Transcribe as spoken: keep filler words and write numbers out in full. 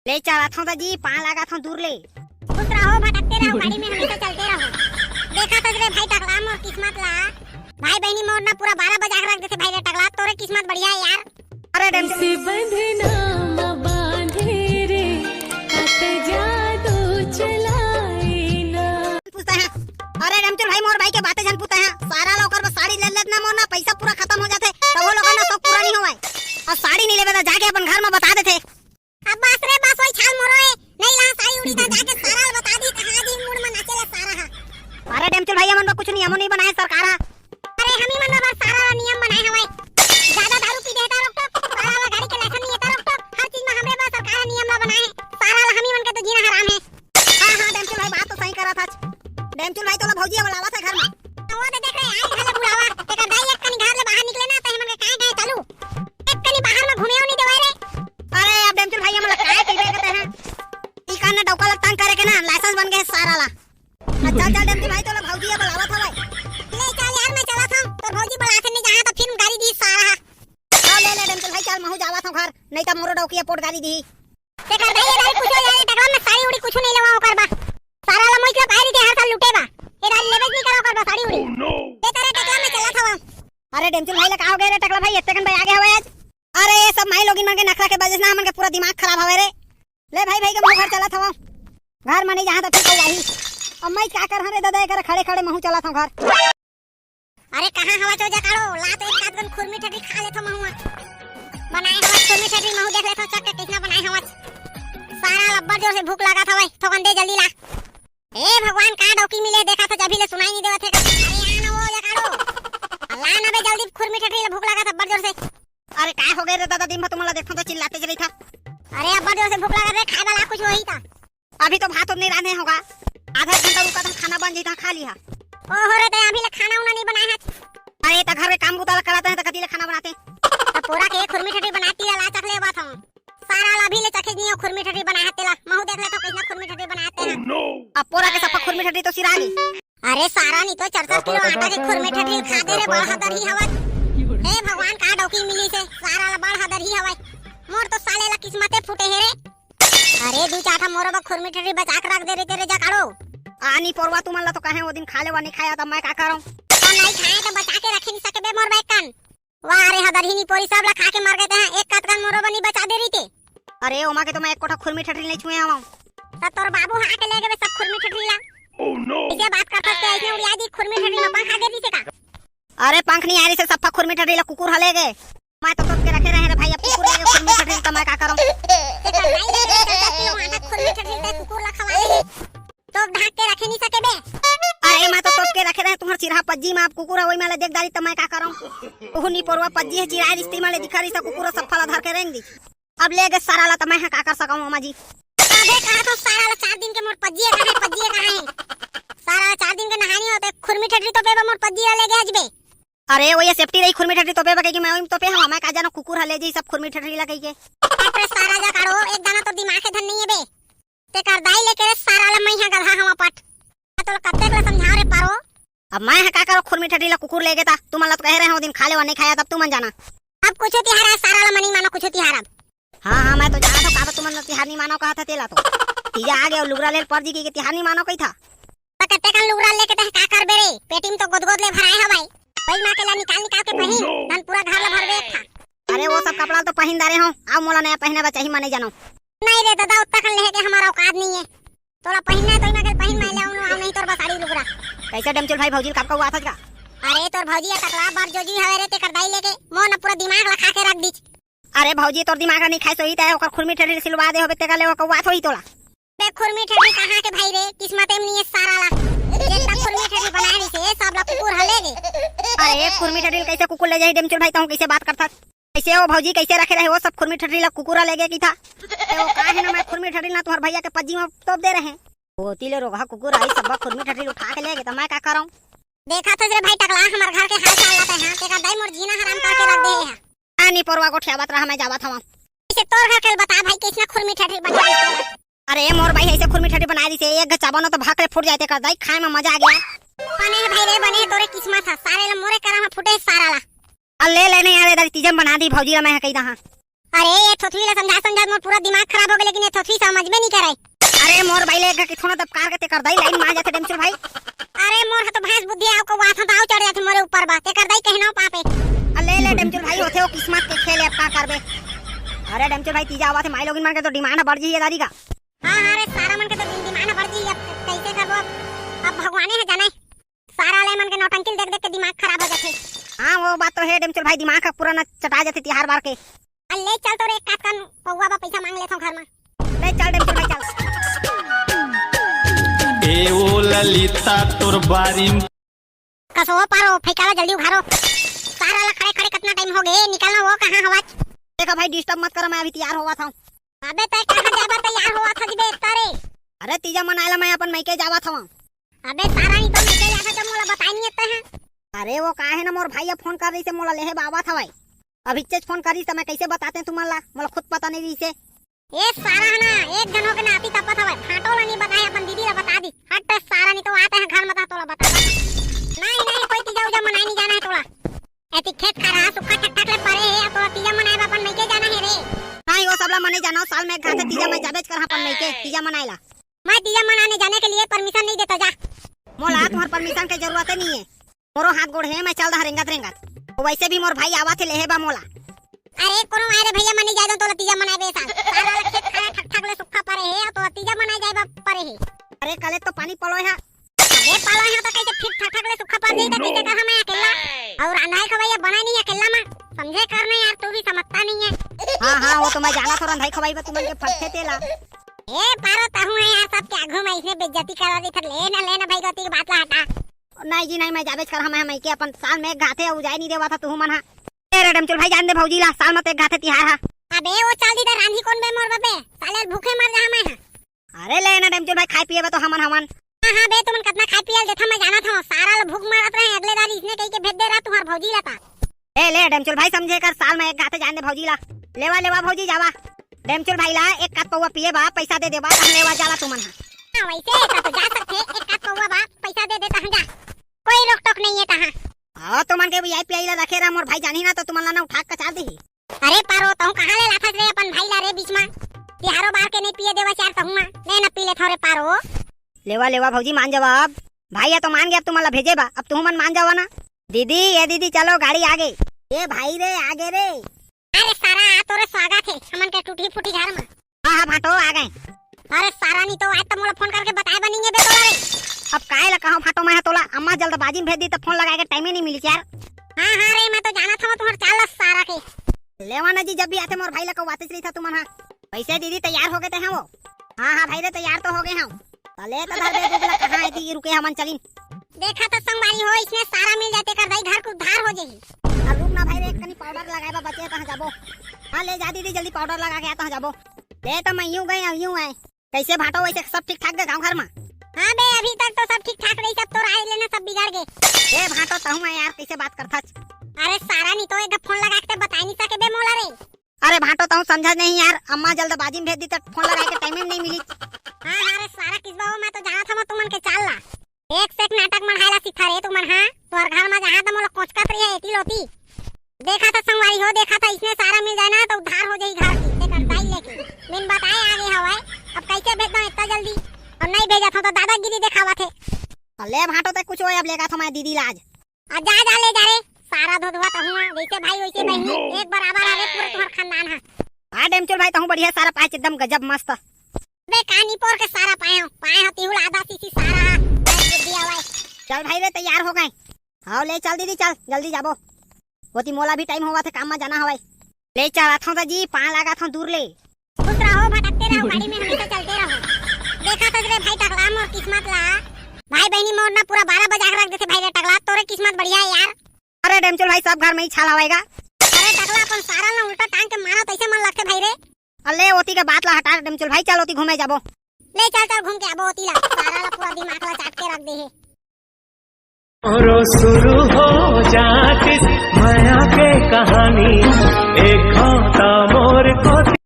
ले चलत हंव दादी, पांव लागत हंव दूर ले। खुश रहो, भटकते रहो, गाड़ी में हमेशा चलते रहो। देखा सच रे भाई टकला मोर किस्मत ला। भाई बहिनी मोर ना पूरा बारह बजा के रख देथे भाई रे टकला, तोरे किस्मत बढ़िया है यार। अरे डम से बंधना म बांधे रे, अत जादू चलाए ना। पूछता है, अरे डमचुल भाई मोर भाई के बातें झन पूछता है, सारा ला ओकर बस साड़ी ले लेत ना मोर ना पैसा पूरा खत्म हो जाथे, तब वो लोगन ना शौक पूरा नहीं होवय। अउ साड़ी नहीं लेबे त जाके अपन घर में बता देथे। अब बस रे बस, वही छाल मोरो ए। नहीं ला साड़ी उड़ी त जाके सारा ल बता दी, कहाँ जी मूड में नाचे ला सारा हा। अरे डेमचुल भैया मन बर कुछ नियमो नहीं बनाए सरकार हा। अरे हम ही मन बर सारा ला नियम बनाए हवय। ज्यादा दारू पी देता रोक टोक, सारा ला गाड़ी के लाइसेंस नहीं देता रोक टोक, हर चीज में हमरे बर सरकार हा नियम ला बनाए हे। सारा ला हम ही मन के तो जीना हराम है। हाँ हाँ डेमचुल भाई बात तो सही करत हच। डेमचुल भाई तोला भौजी बोलावत है घर में। वो तो देख रहे आई घले बुलावा, तेकर दाई एक कनी घर ले बाहर निकले ना त हमन के काहे काहे चालू। एक कनी बाहर में घूमे नहीं देवे रे। अरे अब डेमचुल भाई हमला काय कहिबे कहते हैं। ई कान डौका ला तंग करे के ना लाइसेंस बन गए सारा ला। अच्छा चल डेमचुल भाई तोला भौजी ये बुलावत हवय। ले चल यार मैं चलत हूं, तोर भौजी बुलाथे नहीं जहां तो फिर गाड़ी दी सारा। हाँ ले ले डेमचुल भाई चल महू जावत हूं घर, नहीं तो मोरो डौकी पोट गाड़ी दी। तेकर दाई ये दाई कुछो यार टकला में साड़ी उड़ी कुछो नहीं लेवा ओकर बा। सारा ला मोइक ला पाए रहिते हर साल लुटे बा। ये दाई लेबे नहीं करा ओकर बा साड़ी उड़ी। Oh no। ते तेरे टकला में चलत हवा। अरे डेमचुल भाई ला का हो गए रे टकला भाई, इतने कन भाई आगे हवे आज। अरे ये सब माई लोगिन मन के नखरा के वजह से ना हमन के पूरा दिमाग खराब हवे रे। ले भाई भाई के महू घर चलत हवा। घर में नहीं जहाँ तक ठीक हो जाही। अब मैं का कर रे दादा एकर खड़े खड़े महू चलत हूँ घर। अरे कहाँ हवा चो जकाड़ो, ला तो एक आध गन खुरमी ठटरी खा लेथो महुआ। बनाए हवस खुरमी ठटरी महू देख लेथो चख के कैसना बनाए हवस। सारा लब्बर जोर से भूख लागत हवय, थोकन दे जल्दी ला। ए भगवान का डौकी मिले देखा तो जभी ले सुनाई नहीं देवत है का। अरे आ ना वो जकाड़ो। ला ना बे जल्दी खुरमी ठटरी ले भूख लागत अब्बर जोर से। अरे का हो गए रे दादा दिन भर तुमला देखथो तो चिल्लाते जरी था। अरे अब्बर जोर से भूख लागत रे खाए वाला कुछ वही था। अभी तो भात उत नहीं रांधे होगा, आधा एक घंटा रुका तो खाना बन जाता खा लिहा। ओहो रे, ते अभी ले खाना उना नहीं बनाए हच। अरे त घर के काम बुता करत है त कति ले खाना बनाते। त पोरा के खुरमी ठटरी बनाती ला चख ले बात हम। सारा ला अभी ले चखे नहीं हो खुरमी ठटरी बनाए हते ला। महू देख ले तो कैसना खुरमी ठटरी बनाए हते हैं। अब पोरा के सफा खुरमी ठटरी तो सिरा ली। अरे सारा नहीं तो चार चार किलो आटा के खुरमी ठटरी खा दे रे बड़ हदर ही हवत। हे भगवान का डौकी मिली से सारा ला बड़ हदर ही हवय। मोर तो साले ला किस्मते फूटे हे रे। अरे दू चार ठा मोरो बर खुरमी ठटरी बचा के रख दे रहिते रे जकाड़ो। आ नी पोरवा तुमन ला तो कहे वो दिन खा ले वा नहीं खाया तब मैं का करौं। तो नहीं खाए तो बचा के रखे नहीं सके बे मोर बैकन। वाह रे हदरही नी पोरी सब ला खा के मर गए ते हैं एक कतकन मोरो बर नहीं बचा दे रहिते। अरे ओमा के तो मैं एक कोठा खुरमी ठटरी नहीं छुए हवं। त तोर बाबू हा के ले गए सब खुरमी ठटरी ला। Oh no। इसे बात करत के ऐसे उड़िया दी खुरमी ठटरी में पंख आ गए दिसे का। अरे पंख नहीं आ रही से सफा खुरमी ठटरी ला कुकुर हले गए। मैं तो तोप के रखे रहे रे भाई, अब कुकुर लेके खुरमी ठटरी तो मैं का करौं? तेकर भाई ने तेरे चाचा के वहाँ तक खुरमी ठटरी ते कुकुर ला खवा दे। तोप ढाक के रखे नहीं सके बे। अरे मैं तो तोप के रखे रहे तुम्हार चिरहा पज्जी में, अब कुकुर है वही में ले देख डाली तो मैं का करौं? ओहू नी पोरवा पज्जी है चिराए रिश्ती में ले दिखा रही सा कुकुर सफा ला धर के रेंग दी। अब ले गए सारा ला तो मैं हा का कर सकौं अम्मा जी? अबे कहा तो सारा ला चार दिन के मोर पज्जी है कहाँ है, पज्जी है कहाँ है? सारा ला चार दिन के नहानी होते खुरमी ठटरी तो पे बा मोर पज्जी ला ले गए अजबे। अरे वो ये सेफ्टी रही खुरमी ठटरी तोपे बा कहिके मैं ओइम तोपे हवा, मैं का जानो कुकुर ह ले जाई सब खुरमी ठटरी ला कहिके। अरे सारा जकाड़ो, एक दाना तो दिमाग के धन नहीं है बे। तेकर दाई लेके रे सारा ला मैं हा गधा हवा पट। मैं तोला कतेक ला समझाव रे पारो। अब मैं हा का करो खुरमी ठटरी ला कुकुर ले गे ता, तुमन ला तो कहे रहे हो दिन खा लेवा नहीं खाया तब तुमन जाना। अब कुछ तिहार है सारा ला मनी मानो कुछ तिहार अब। हाँ हाँ मैं तो जाना था काबर तुमन ला तिहार नहीं मानो कहा था तेला तो। तीजा आ गया लुगरा लेल पर जी के तिहार नहीं मानो कही था। त कतेकन लुगरा लेके तह का करबे रे? पेटी में तो गोद-गोद ले भराए हवय। वही माँ के ला निकाल-निकाल के पहिन, धन पूरा घर ला भरबे एक ठा। अरे वो सब कपड़ा तो पहिन डारे हो, अब मोला नया पहिने बर चाही, मैं नहीं जानव। नहीं रे दादा, ओतका कन लेहे के हमार औकात नहीं है। तोला पहिनना है तो ही माँ के पहिन, मैं ले आऊँ, आऊँ नहीं तोर बर साड़ी लुगरा। कैसे डेमचुल भाई भौजी कब का हुआ था का? अरे तोर भौजी या टकला बार जो जी हवे रे तेकर दाई लेके, मोर न पूरा दिमाग ला खा के रख दीच। अरे भौजी, तोर दिमाग नहीं खाइस होही, तै ओकर खुरमी ठेठरी सिलवा दे होबे, तेकर ले ओ कौवात होही तोला। बे खुरमी ठेठरी कहाँ के भाई रे, किस्मत में नहीं है सारा ला। जेतना खुरमी ठेठरी बनाए रहिसे, सब ला कुकुर ह ले गे। अरे खुरमी ठेठरी कैसे कुकुर ले जाही डेमचुल भाई, तहूँ कैसे बात करथस? कैसे ओ भौजी, कैसे रखे रहे ओ सब खुरमी ठेठरी ला कुकुर ह ले गे की था? ए ओ का है ना, मैं खुरमी ठेठरी ना तुम्हार भैया के पज्जी में तोप दे रहे। ओती ले रोगहा कुकुर आई, सब खुरमी ठेठरी उठा के ले गे, त मैं का करौं? देखा थे रे भाई टकला, हमार घर के हाल चाल ला तै, हाँ, तेकर दाई मोर जीना हराम करके रख दे हे। आ नी पोरवा गोठियावत रहा, मैं जावत हवं। इसे तोर घर के बता भाई, कैसना खुरमी ठेठरी बना रही तेला? अरे मोर भाई ऐसे खुरमी ठेठरी बना रही से, एक घ चाबो न तो भाकरे फूट जाए, तेकर दाई खाए में मजा आ गया। बने है भाई रे, बने है तोरे किस्मत हा, सारे ला मोरे करा में फूटे है सारा ला। अरे ले लेने यार, इधर तीजन बना दी भौजी ला, मैं कही दहा। अरे, ये थोथवी ला समझा समझा मोर पूरा दिमाग खराब हो गया, लेकिन ये थोथवी समझ में नहीं करे। अरे मोर भाई ले एक घा के थोना दबकार के तेकर दाई लाइन मार जाथे डेमचुल भाई। अरे मोर ह तो भैंस बुद्धि आओ को वाथा ताव चढ़ जाथे मोरे ऊपर बा, तेकर दाई कहना पापे। अ ले ले डेमचुल भाई, होथे वो किस्मत के खेल, अब का करबे। अरे डेमचुल भाई, तीजा आवा थे, माई लोगिन मन के तो डिमांड बढ़ जी है दादी का। हाँ हाँ रे, सारा मन के तो डिमांड बढ़ जी, अब कैसे करबो? अब अब भगवाने है जाने। सारा ले मन के नौटंकी देख देख के दिमाग खराब हो जाथे। हाँ, वो बात तो है डेमचुल भाई, दिमाग ह पूरा न चटा जाथे तिहार बार के। अ ले चल, तोरे एक कात कन पौवा बा, पैसा मांग लेथव घर मा। ले चल डेमचुल भाई, चल। ए ओ ललिता, तोर बारी म- कसो पारो, फेंकाला जल्दी उघारो। सारा ला खड़े खड़े कितना टाइम हो गए, निकलना वो कहाँ हवाच? देखा भाई, डिस्टर्ब मत कर, मैं अभी तैयार होवा था। अबे तय कहाँ जाए बर तैयार होवा था जी बे इतना रे? अरे तीजा मनाए ला मैं अपन मायके जावा था। अबे सारा ही तो मायके जाता जब मोला बताई नहीं आता है। अरे वो का है ना, मोर भाई अब फोन कर रही से मोला लेहे बाबा था भाई। अभी चेज फोन करी तो मैं कैसे बताते तुमन ला, मोला खुद पता नहीं रही से। ए सारा है ना, एक जन हो के ना आती तपत हवे, फाटो ला नहीं बताए, अपन दीदी ला बता दी। हट सारा, नहीं तो आते हैं घर में तो तोला बता। नहीं नहीं, कोई तीजा उजा मनाए नहीं जाना है तोला। एती खेत खार हा सुक्खा ठक ठक ले परे हे, तोला तीजा मनाए बर अपन मायके जाना हे रे। हाँ, यो सबला मने जाना, साल में एक घाते तीजा मैं जाबेच कर अपन मायके, तीजा मनाए ला। मैं तीजा मनाने जाने के लिए परमिशन नहीं देता, जा। मोला तुम्हार परमिशन के जरूरत नहीं है, मोरो हाथ गोड़ है, मैं चल रहा रेंगत रेंगत। वैसे भी मोर भाई आवा थे लेहे बा मोला। अरे कोनो आए रे भैया, मनी जाए दो तोला तीजा मनाए बे साल। सारा ला खेत खार हा ठक ठक ले सुक्खा परे हे, तोला तीजा मनाए जाए बा परे हे। अरे कले तो पानी पलोय हा। अबे पालो यहाँ तो कैसे फिर ठक ठक ले सुक्खा पड़ जाई तो कैसे कहा मैं अकेला? और रंधाई खवाई बनाए नहीं अकेला में, समझे कर नहीं यार, तू भी समझता नहीं है। हाँ हाँ, वो तो मैं जाना था, रंधाई खवाई बा तुमन के फटथे तेला। ए पारो, तहू है यार, सबके आगू में इसने बेइज्जती करा दी, फिर लेना लेना भाई गलती की बात ला हटा। नहीं जी नहीं, मैं जाबेच कर, हम मायके अपन साल में एक घाते, उ जाए नहीं देवा था तुहू मन हा। ए रे डेमचुल भाई, जान दे भौजी ला, साल में तो एक घाते तिहार हा। अबे वो चल दी तो रांधी कौन बे मोर बबे, साले भूखे मर जा मैं हा। अरे ले ना डेमचुल भाई, खाए पिए बा तो हमन हवन। हाँ हाँ बे, तुमन कतना खाए पिए ल देथा, मैं जानत हवं। सारा ल भूख मारत रहे अगले दारी इसने कही के भेज दे रहा तुम्हार भौजी ला ता। ए ले डेमचुल भाई, समझे कर, साल में एक घाते जान दे भौजी ला। लेवा लेवा भौजी जावा। डेमचुल भाई ला एक कप पौवा पिए बा पैसा दे देबा, तहन लेवा जाला तुमन हा। हाँ वैसे का तो जा सकथे, एक कप पौवा बा पैसा दे दे तहन जा, कोई रोक टोक नहीं है तहाँ। हाँ, तुमन के वीआईपी आई ला रखे रहा, मोर भाई जानी ना तो तुमन ला ना उठा के कचार देही। अरे पारो, तहूँ कहाँ ले लाथस रे अपन भाई ला रे बीच मा? तिहारो बार के नहीं पिए देवा चार तहूँ मा। ले ना पी लेथव रे पारो। लेवा, लेवा भौजी, मान जावा अब। भाई, ये तो मान गया, अब तुमन ला भेजे बा, अब तुहू मन मान जावा ना। दीदी, ये दीदी, चलो, गाड़ी आ गई। ए भाई रे, आ गए रे। अरे सारा, आ तोरे स्वागत है हमन के टूटी फूटी घर मा। हाँ, हाँ, भाटो, आ गए। अरे सारा, नहीं तो आज तो मोला फोन करके बताए बा नहीं है बे तोला रे। अब काहे ला कहूँ भाटो, मैं हा तोला अम्मा जल्दबाजी में भेज दी तो फोन लगाए के टाइम ही नहीं मिली यार। हाँ, हाँ रे, मैं तो जानत हवं तुम्हार चाल ला सारा के। लेवा ना जी, जब भी आथे मोर भाई ला कहवातेच रहिथा तुमन हा। वैसे दीदी तैयार हो गए ते हैं वो? हाँ, हाँ भाई रे, तैयार तो हो गए हम। तले तो धर दे दूध ला, कहाँ है दी, रुके हमन चलिन। देखा तो संगवारी हो, इसने सारा मिल जाते कर दाई घर के उद्धार हो जाही। अब रुक ना भाई रे, एक कनी पाउडर लगाए बा बचे, तहाँ जाबो। हाँ, ले जा दीदी, जल्दी पाउडर लगा के आ, तहाँ जाबो। ले तो मैं यूं गए, अब यूं आए। कैसे भाटो, वैसे सब ठीक ठाक गे गाँव घर मा? हाँ बे, अभी तक तो सब ठीक ठाक रही, सब तो राय लेना सब बिगड़ गए। ए भाटो, तहूँ मैं यार, कैसे बात करथच? अरे सारा, नहीं तो एक फोन लगा के बताए नहीं सके बे मोला रे। अरे भाटो, तहूँ समझा नहीं यार, अम्मा जल्दबाजी में भेज दी तो फोन लगाए के टाइम ही नहीं मिली। हाँ, हाँ रे सारा, किस बाबू, मैं तो जानत हवं तुमन के चाल ला। एक से एक नाटक मढ़ाए ला सीखा रे तुमन, हाँ? तोर घर मा जहाँ तो मोला कोचकत रही है, एती लोती। देखा था संगवारी हो, देखा था, इसने सारा मिल जाए ना तो उद्धार हो जाई घर की, तेकर दाई लेके। बिन बताए आ गए हवाए, अब कैसे भेज दो इतना जल्दी? और नहीं भेजा था तो दादागिरी दिखावा थे। ले भाटो, ते कुछ होए, अब लेगा था मैं दीदी लाज। आ जा, जा, ले जा रे, सारा धोधवा तहुआ, जैसे भाई वैसे बहनी, एक बराबर हवे पूरे तुम्हार खानदान हा। हाँ डेमचुल भाई, तहूँ बढ़िया सारा पाए, एकदम गजब मस्त। बे कानी पोर के सारा पाए हो, पाए हो तिहुल आधा सीसी सारा हा, बस बुद्धि आवे। चल भाई रे, तैयार हो गए। हाँ ले चल दीदी, चल जल्दी जाबो, ओती मोला भी टाइम होवा थे, काम मा जाना हवय। ले चल आथों त जी, पाँव लागत हूँ दूर ले। खुश रहो, भटकते रहो, गाड़ी में हमेशा चलते रहो। देखा सच रे भाई टकला मोर किस्मत ला। भाई बहनी मोर ना पूरा बारह बजा के रख देथे भाई रे टकला, तोरे किस्मत बढ़िया है यार। अरे डेमचुल भाई, सब घर में ही छाल हवय गा। अरे टकला अपन सारा ना उल्टा टांग के मारा तैसे मन लगथे भाई रे। अल्ले ओती के बात ला हटा डेमचुल भाई, चल ओती घूमे जाबो। ले चल चल घूम के आबो ओती ला, सारा ला पूरा दिमाग ला चाट के रख दे हे। रो शुरू हो जातिस मया के कहानी, एक घाता मोर को